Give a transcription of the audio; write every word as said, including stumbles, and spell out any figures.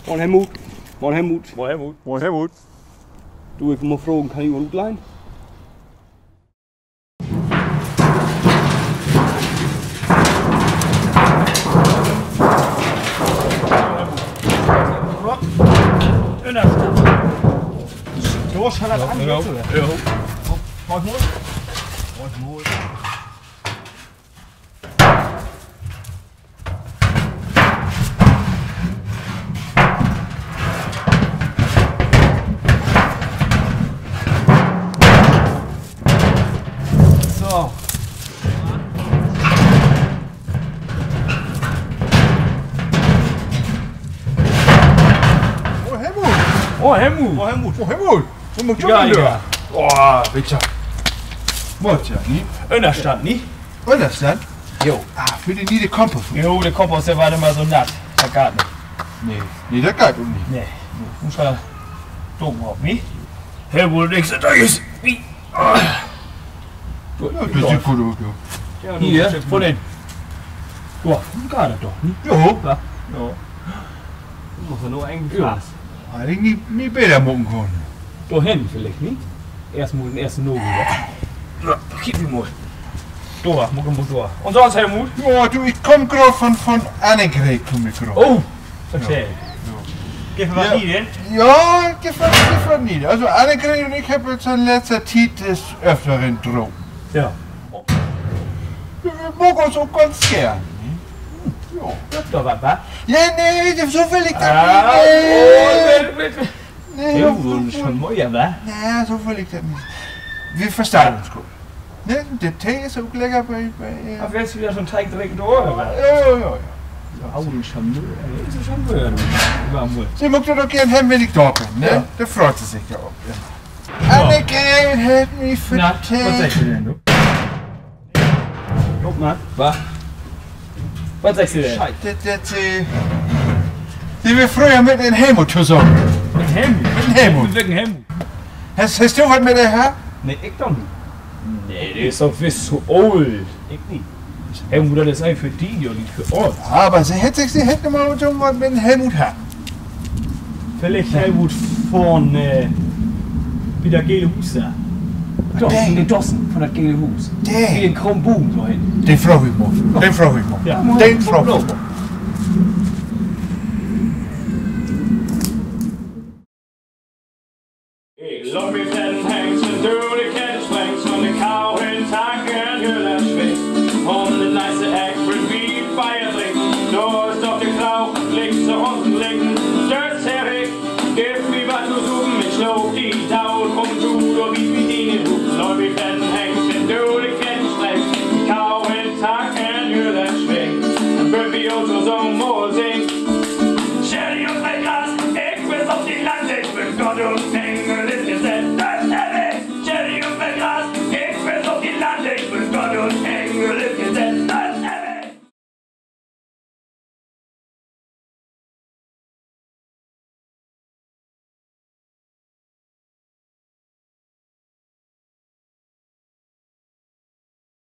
Moin, Helmut. Moin, Helmut. Moin, Helmut. Moin, Helmut. Du, ik mutt fragen, kann ik mal utleihen? Ünnerstand. So, schall dat an, oder? Ja. Prost mal. Prost mal. So. Oh, Helmut. Oh, Helmut. Oh, Helmut. Oh, Helmut. Wo mutt ik denn dör? Oh, bitte. Mutt ja, ne? Ünnerstand, ne? Ünnerstand? Jo. Ah, för de ne'e Kompost. Jo, de Kompost, de warrt immer so natt. Dat geiht nich. Nee, nee, dat geiht ok nich. Nee. Mutt man doch mal, ne? Hey, wo nix, dat is. Ja, dat süht goot ut, jo. Ja, hier, vun den. Jo, geiht dat doch, ne? Jo. Ja. Jo. Mutt man nur egentlich fast. Harr ik nich, nich beter maken kunnt. Dorhen villicht, ne? Eerst mal den eersten Nagel, wa? Ja, kiek mal. Dor, mutt ik mal dor. Un sünst, Helmut? Ja, du, ik kaam graad vun, vun Annegret, kaam ik graad. Oh, vertell. Ja. Gifft wat Nees denn? Ja, gifft wat, gifft wat Nees. Also Annegret un ik hebbt uns in letzter Tiet des Öfteren drapen. Ja. Wi maakt uns ok ganz geern. Ja. Gifft doch wat, wa? Ja, nee, so will ik dat nich. Nee. Nee, so, so, schon mal, ja, wa? Nee, so will ik dat nich. Wi versteiht uns goot. Ne? De Tee is ok lecker bi, bi, äh, Ach, weerst du ja schon Teig drinken, oder wat? Ja, ja, ja, ja. Auen Scharmeur, ey. Is en Scharmeur, du. Överall. Se maakt dat ok geern, wenn ik dor bün, ne? Ja. Dor freit se sik ja ok. Ja. Annegret hett mi vertellt. Na, wat seggst du denn, du? Kuck mal. Wat? Wat seggst du denn? Dat, dat, äh, se weer fröher mit den Helmut tosamen. Mit Helmut? Mit Helmut. Mit welken Helmut? Hest, hest du wat mit ehr hatt? Nee, ik doch nich. Nee, de is doch veel to oolt. Ik nich. Helmut, dat is een för di, jo, nich för uns. Aver se hett seggt, se hett noch mal so wat mit den Helmut hatt. Villicht Helmut vun, äh, bi dat gele Huus dor. Doch, de Dossen vun dat gele Huus. De. De in Krombuen dor hin. De fraag ik mal. De fraag ik mal. Ja. De fraag ik mal. Ik loop mit den Hengst dör de Kette, springst vun de Kau, hen tanken, Jüller swingst. Un de nächste Eck will wi Beer drinken. Dor is doch de Kau, liggst du uns